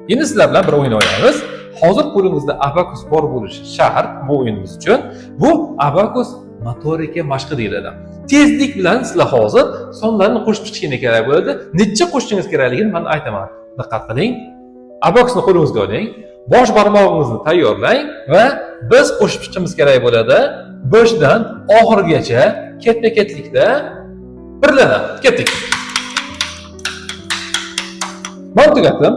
Endi sizlar bilan bir o'yin o'ynaymiz. Hozir qo'limizda abakus bor bo'lishi shart bu o'yinimiz uchun. Bu abakus motorika mashqi deyiladi. Tezlik bilan sizlar hozir sonlarni qo'shib chiqishingiz kerak bo'ladi. Necha qo'shishingiz kerakligini men aytaman. Diqqat qiling. Abakusni qo'lingizga oling. Bosh barmog'ingizni tayyorlang va biz qo'shib chiqishimiz kerak bo'ladi. Boshidan oxirigacha ketma-ketlikda birlana. Ketdik. Men tugatdim.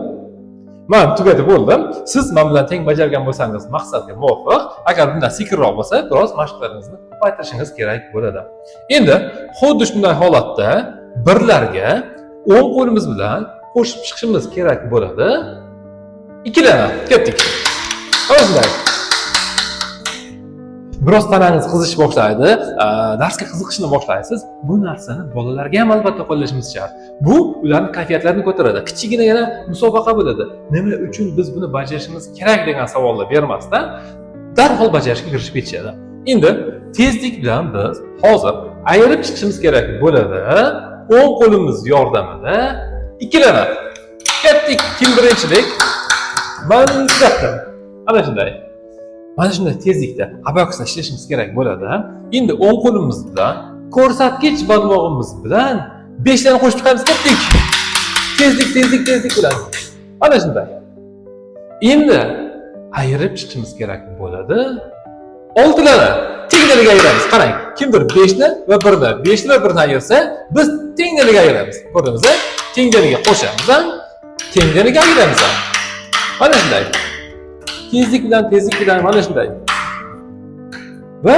Men tugatib bo'ldim. Siz men bilan teng bajargan bo'lsangiz maqsadga muvofiq. Agar bundan sekinroq bo'lsa, biroz mashqlaringizni ko'paytirishingiz kerak bo'ladi. Endi xuddi shunday holatda birlarga o'ng qo'limiz bilan qo'shib chiqishimiz kerak bo'ladi. Ikkilana. Ketdik. Mana shunday. Biroz tanangiz qizish boshlaydi, darsga qiziqishni boshlaysiz. Bu narsani bolalarga ham albatta qo'llashimiz shart. Bu ularning kayfiyatlarini ko'taradi. Kichkina yana musobaqa bo'ladi. Nima uchun biz buni bajarishimiz kerak degan savolni bermasdan darhol bajarishga kirishib ketishadi. Endi tezlik bilan biz hozir ayirib chiqishimiz kerak bo'ladi. O'ng qo'limiz yordamida ikkilana. Ketdik. Kim birinchilik? Men tugatdim. Ana shunday. Mana shunday tezlikda abakusda ishlashimiz kerak bo'ladi. Endi o'ng qo'limiz bilan ko'rsatkich barmog'imiz bilan 5 tani qo'shib chiqamiz. Ketdik. Tezlik, tezlik, tezlik bilan. Mana shunday. Endi ayirib chiqishimiz kerak bo'ladi. Oltilarni tengdaliga ayiramiz. Qarang, kimdir 5 ni va 1 ni, 5 ni va 1 ni ayirsa, biz tengdaliga ayiramiz. Ko'rdingizmi? Tengdaliga qo'shamiz ham, tengdaliga ayiramiz ham. Mana shunday. Tezlik bilan, tezlik bilan mana shunday. Va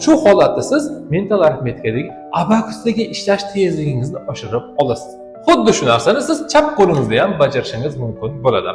shu holatda siz mental arifmetikadagi abakusdagi ishlash tezligingizni oshirib olasiz. Xuddi shu narsani siz chap qo'lingizda ham bajarishingiz mumkin bo'ladi.